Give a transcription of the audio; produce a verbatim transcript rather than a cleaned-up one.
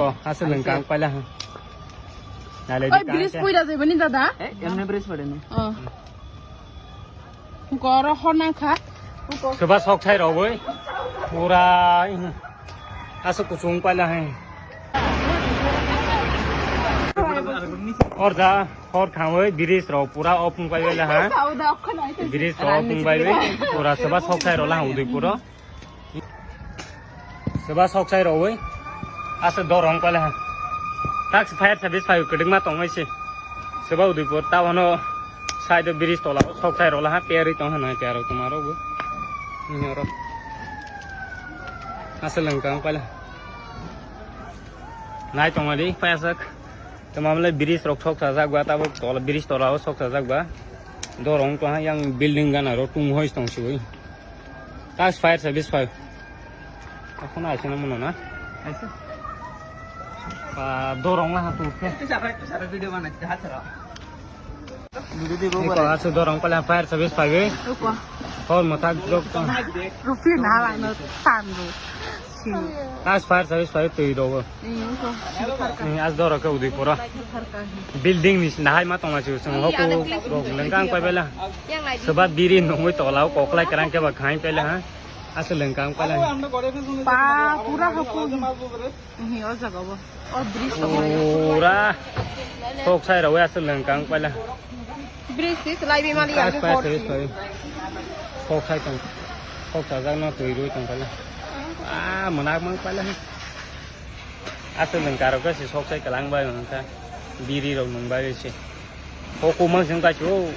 Oh, aswk nwng kang paila ha. Nale di kang bridge khe. Puida jai bani dada? Eh, emne bridge pade ni. Oh. Goro hona kha. Soba sok sai rogoi. Pura, ih, aswk kuchung paila hai. Orda, hor khangoi, bridge rok pura opung paila ha. Bridge rok opung paila. Pura soba sok sai rola ha Udaipur o. Soba sok sai rogoi. Aswk dorong paila ha. Tak fire service phai kwdwkma tongmai se. Soba Udaipur ta wano side o bridge tola o sok sai rola ha, perwi tong ha nai perwi tong aro bo. Ni oro. Aswk nwng kang paila. Nai tong di paisa. Tama mle bridge rok sok sajak ba, tabuk tola bridge tola o sok sajak ba. Dorong tong ha yang building gana ro tung hoi tong si. Tas fire service fire. Akhon aise na mano na? Aise. Pa dorong la ha tu ke. Tu sara tu sara video banai te hat sara. Video di go. Iko asu dorong pala fire service pagi. Uko. Hor matak dok. Rupi na la no tandu. Tas fire service pagi tui rogo. Ini uko. Ini as dorong ke Udaipur. Building ni nahai ma tong asu sung hoku rok lengkang pai bela. Soba biri nungwi tola o koklai kerang ke ba khain pele ha. Aswk lengkang paila. Pa, pura hapu. Hi, o jaga bo. O bridge tong. Pura sok sai rawi aswk lengkang paila. Bridge is lai bi mali. Sok sai tong. Sok sajak no twi rwi tong paila. Ah, mwnakmang paila. Aswk lengkang rok se sok sai kalang bai mangka. Biri rok nung bai se. Hoku mang sing ka chu.